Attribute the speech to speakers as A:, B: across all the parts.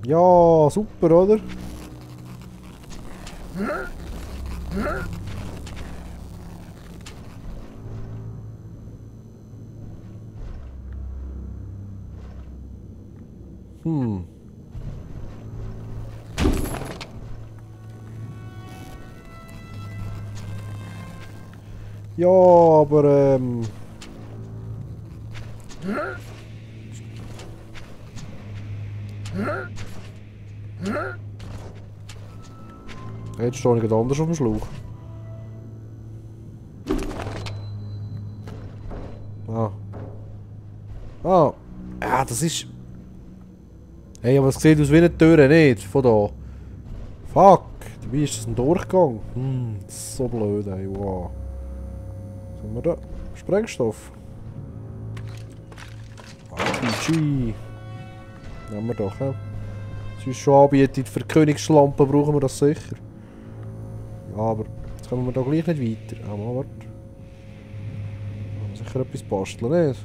A: Ja, super, oder? Hm. Ja, aber jetzt stehe ich gerade anders auf dem Schlauch. Ah. Ah. Ja, das ist... Hey, aber es sieht aus wie eine Tür, nicht? Von da. Fuck. Wie ist das ein Durchgang? Das ist so blöd, ey. Wow. Was haben wir da? Sprengstoff. RPG. Nehmen wir doch, ja. Es ist schon anbietet, für Königslampe brauchen wir das sicher. Ja, aber jetzt kommen wir da gleich nicht weiter. Ah, mal, warte. Sicher etwas basteln, nicht?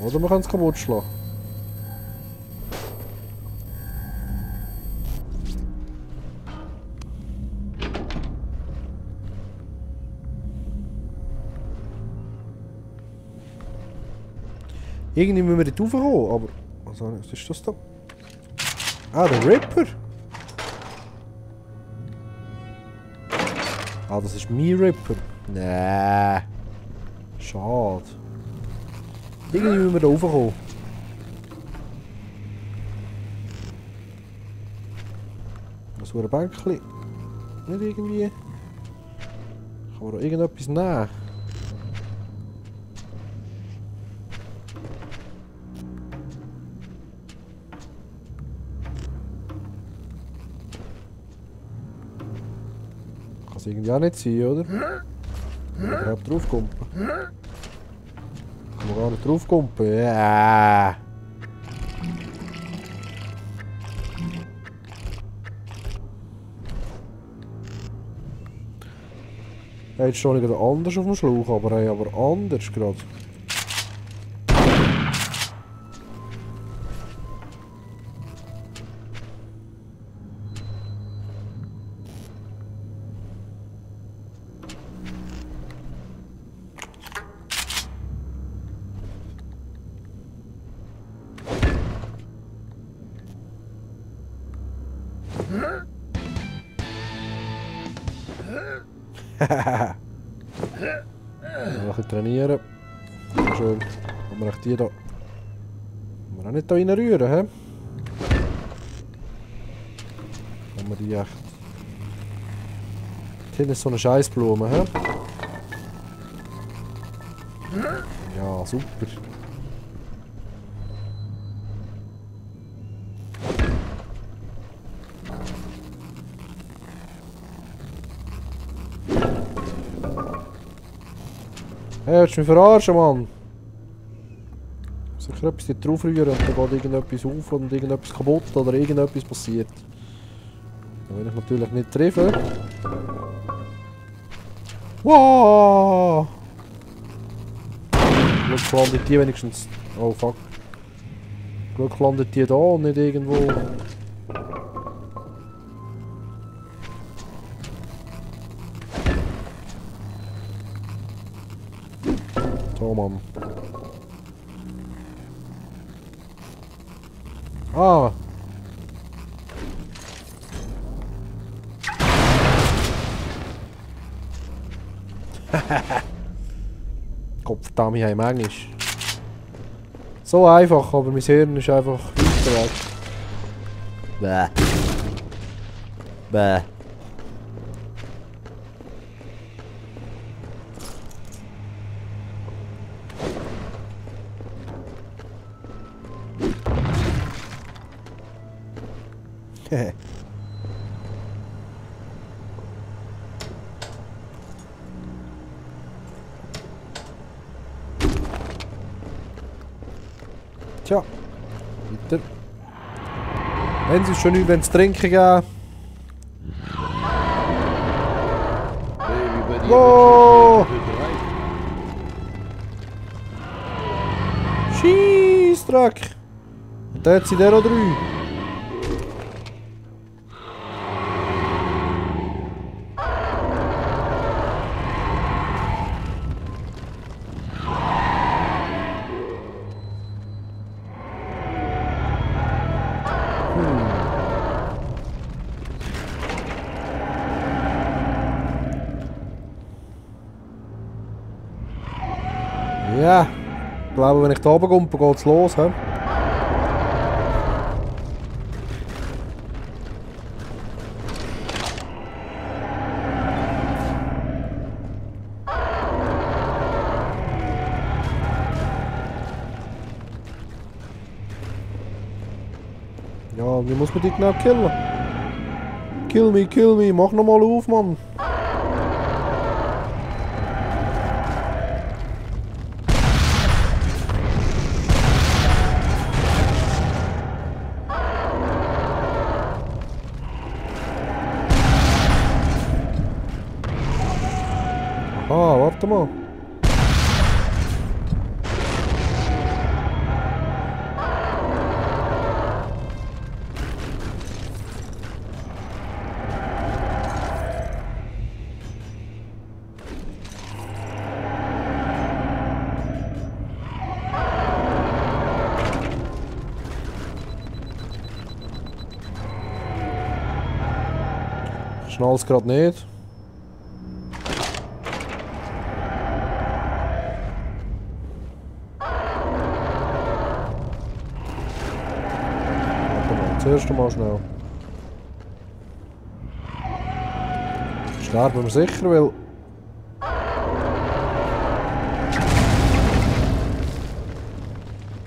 A: Oder wir können es kaputt schlagen. Irgendwie müssen wir dort raufkommen, aber... Was ist das da? Ah, der Ripper! Ah, das ist mein Ripper. Nee. Schade. Irgendwie müssen wir da raufkommen. Das wäre ein Bänkchen. Nicht irgendwie. Kann man da irgendetwas nehmen? Kann es irgendwie auch nicht sein, oder? Kann man überhaupt draufkumpen? Kann man gar nicht draufkumpen? Ja. Jetzt stehe ich gerade anders auf dem Schlauch, aber hey, aber anders gerade. Ein bisschen trainieren. Schön. Kann man echt die da... Kann man auch nicht da reinrühren, hä? Kann man die echt... Hier ist so eine Scheissblume, hä? Ja, super. Hey, willst du mich verarschen, Mann? Sicher etwas hier drauf rühren und dann geht irgendetwas auf und irgendetwas kaputt oder irgendetwas passiert. Da will ich natürlich nicht treffen. Wow! Glück landet die wenigstens... Oh fuck. Glück landet die da und nicht irgendwo... So, Mann. Ah! Kopfdammi haben Englisch. So einfach, aber mein Hirn ist einfach weiter weg. Bäh. Bäh. Tja, weiter. Wenn sie schon nichts zu trinken geben. Wow! Scheissdreck! Und dort sind der auch 3. Ja, ich glaube, wenn ich da oben komme, geht's los. He? Ja, wie muss man die genau killen? Kill me, mach nochmal auf, Mann. Ah, warte mal. Ich schnall's gerade nicht. Das erste Mal schnell. Sterben wir sicher, weil...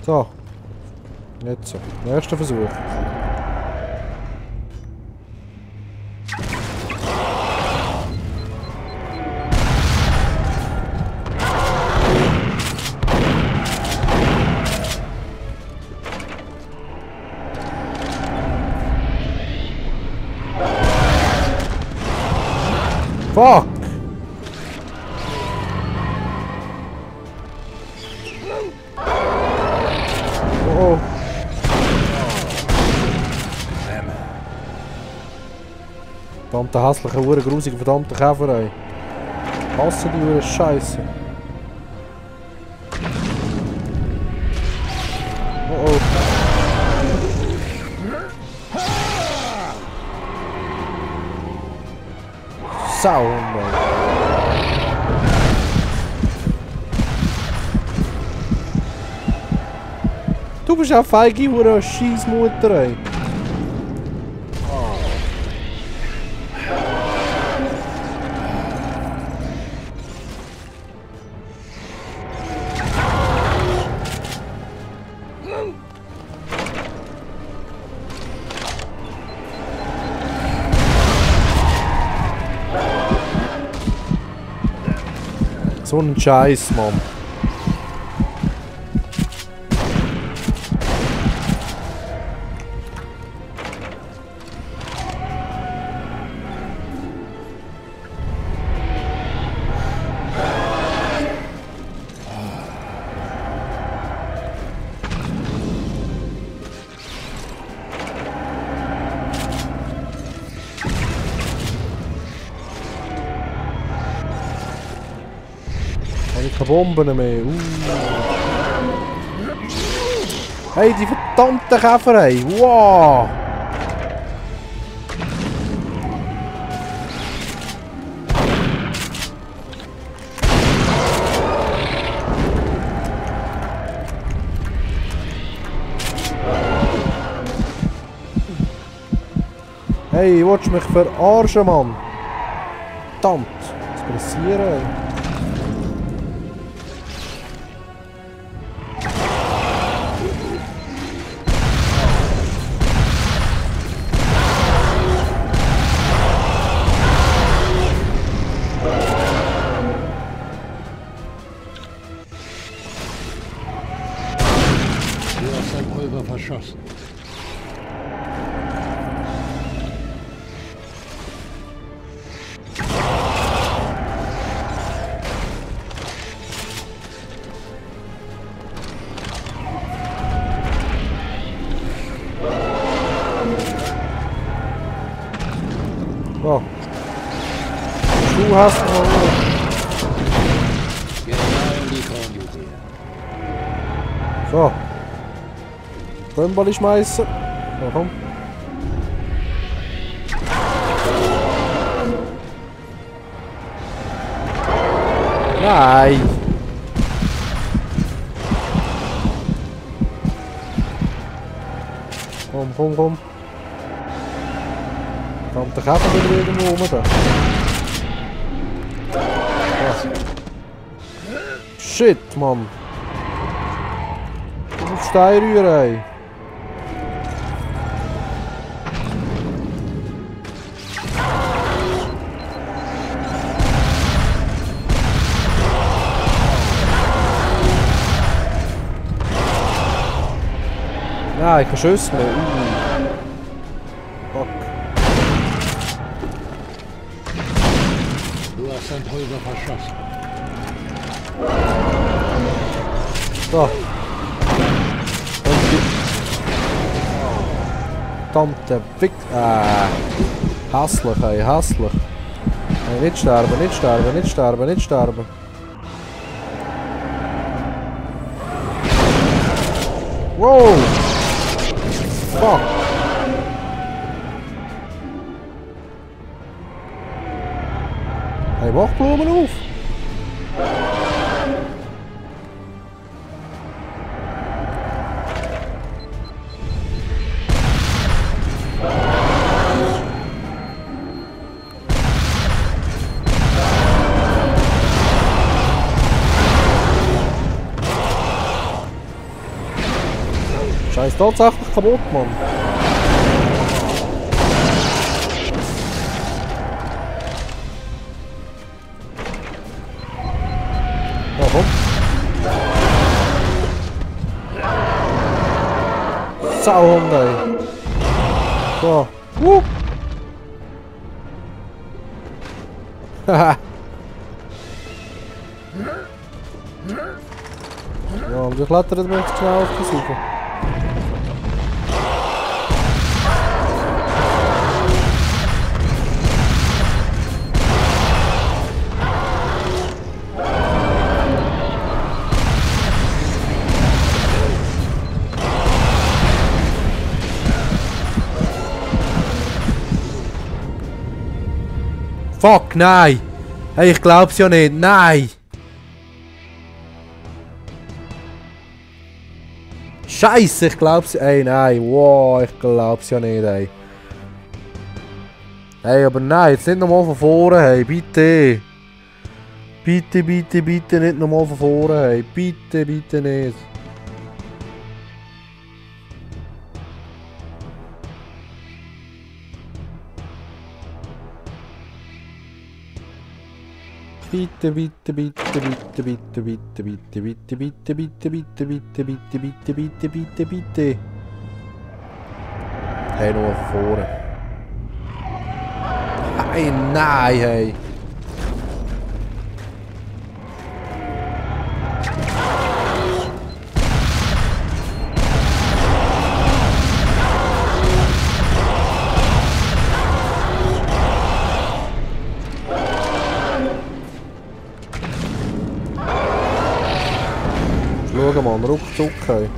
A: So. Jetzt so. Nächster Versuch. Fuck! Oh. Verdammte hässliche, grusige, verdammte Käfer, ey. Hasse die Uhr Scheiße. Oh oh. Sau, Mann. Du bist eine feige Hure Scheissmutter, ey. So ein Scheiß, Mann. Keine Bomben mehr. Hey, die verdammte Käfer, ey. Wow. Hey, willst du mich verarschen, Mann? Verdammt. Was passiert, ey?
B: Verschossen.
A: hast mich mal.
B: Genau die Kornjuwelen.
A: So. Bömbali schmeißen. So, komm. Nein! Komm, komm, komm. Kommt der Käfer wieder irgendwo rum da? Ja. Shit, Mann! Du musst Stein rühren, ey. Nein, ich kann Schüsse mehr. Fuck.
B: Du hast ein Pulver verschossen.
A: So. Und die... Verdammte Wick... Hässlich, ey, hässlich. Hey, nicht sterben, nicht sterben, nicht sterben, nicht sterben. Wow! Fuck! Hey, mach Blumen auf! Scheiß tatsächlich kaputt, Mann! Ja, komm! Sauhund, ey! So! Haha! Ja, und ich klettert mir jetzt schnell auf die Suche. Fuck, nein! Hey, ich glaub's ja nicht, nein! Scheiße, ich glaub's... Ey, nein, wow, ich glaub's ja nicht, ey. Hey, aber nein, jetzt nicht nochmal von vorne, hey, bitte! Bitte, bitte, bitte nicht nochmal von vorne, hey, bitte, bitte nicht. Bitte, bitte, bitte, bitte, bitte, bitte, bitte, bitte, bitte, bitte, bitte, bitte, bitte, bitte, bitte, bitte, bitte. Hey, nur vorne. Hey, nein, hey. Schau mal, ruckzuck, hey.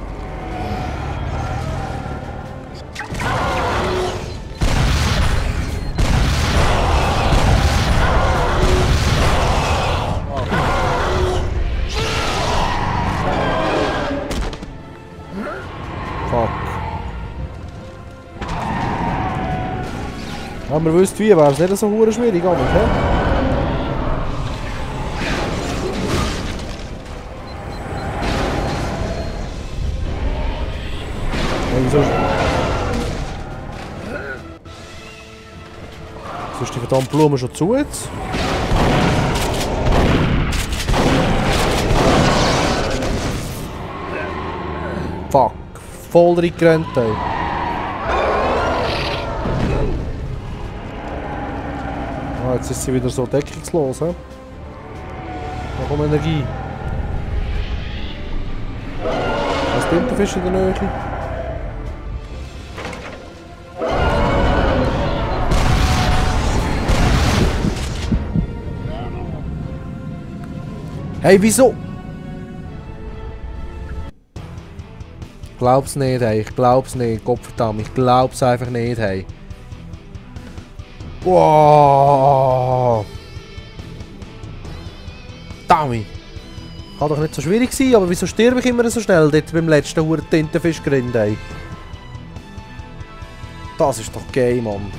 A: Fuck. Wenn wir wüssten wie, wäre es nicht so hure schwierig, aber, hä? Wieso ist die verdammte Blume schon zu jetzt? Fuck, voll reingerannt, ey. Ah, jetzt ist sie wieder so deckungslos, hä? Da kommt Energie. Was Tintenfisch in der Nähe? Hey, wieso? Ich glaub's nicht, hey. Ich glaub's nicht. Gottverdammt, ich glaub's einfach nicht, hey. Wow. Dummy. Kann doch nicht so schwierig sein, aber wieso sterbe ich immer so schnell dort beim letzten Huren Tintenfischgrind, ey? Das ist doch geil, Mann.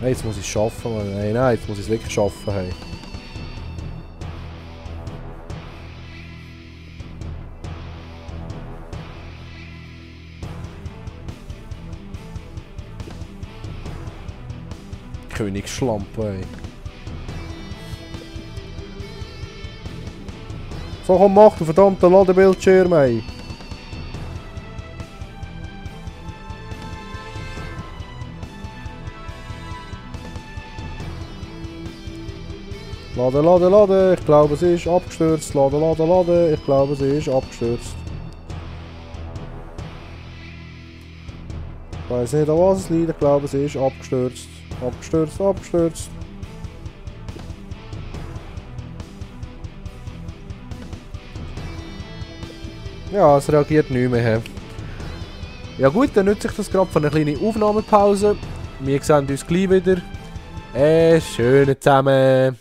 A: Hey, jetzt muss ich es schaffen, Mann. Hey, nein, jetzt muss ich es wirklich schaffen, hey. Königsschlampe, ey. So, komm, mach du verdammten Ladebildschirm, ey. Laden, laden, laden. Ich glaube, sie ist abgestürzt. Laden, laden, laden. Ich glaube, sie ist abgestürzt. Ich weiß nicht, an was es liegt. Ich glaube, sie ist abgestürzt. Abgestürzt, abgestürzt. Ja, es reagiert nicht mehr. Ja gut, dann nutze ich das gerade für eine kleine Aufnahmepause. Wir sehen uns gleich wieder. Schöne zusammen.